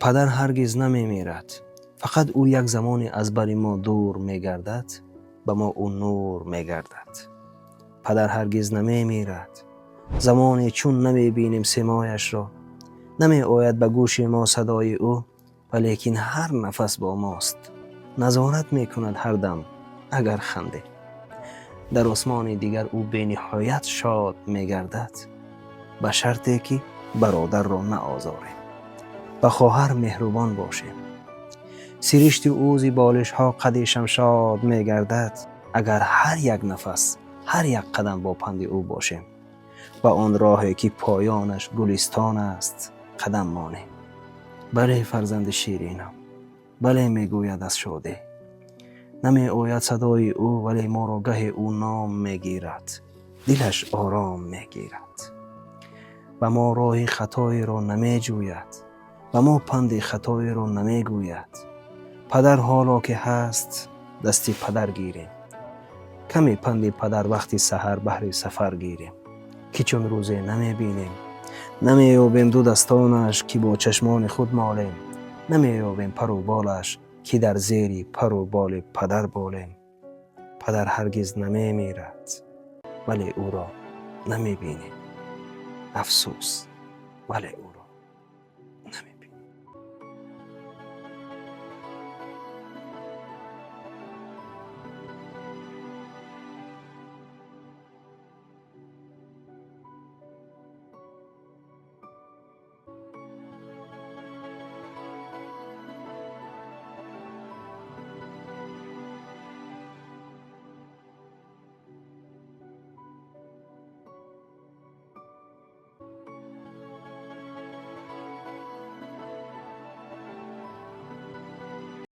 Падар ҳаргиз намемирад, фақат ӯ як замоне аз бари мо дур мегардад, ба мо ӯ нур мегардад. Падар ҳаргиз намемирад. Замоне чун намебинем симояшро, намеояд ба гӯши мо садои ӯ, валекин ҳар нафас бо мост, назорат мекунад ҳар дам агар хандем. Дар осмони дигар ӯ бениҳоят шод мегардад, ба шарте ки бародарро наозорем, ба хоҳар меҳрубон бошем. Сиришти ӯ зи болишҳо қади шамшод мегардад, агар ҳар як нафас, ҳар як қадам бо панди ӯ бошем, ба он роҳе ки поёнаш гулистон аст қадам монем. Бале, фарзанди ширинам, бале, мегӯяд аз шодӣ. Намеояд садои ӯ, вале моро гаҳе ӯ ном мегирад, дилаш ором мегирад. Ба мо роҳи хатоеро намеҷӯяд, ба мо панди хатоеро намегӯяд. Падар ҳоло ки ҳаст, дасти падар гирем. Каме панди падар вақти саҳар баҳри сафар гирем, ки чун рӯзе намебинем, намеёбем ду дастонаш, ки бо чашмони худ молем, намеёбем пару болаш, ки дар зери пару боли падар болем. Падар ҳаргиз намемирад, вале ӯро намебинем. Афсӯс, вале ӯро.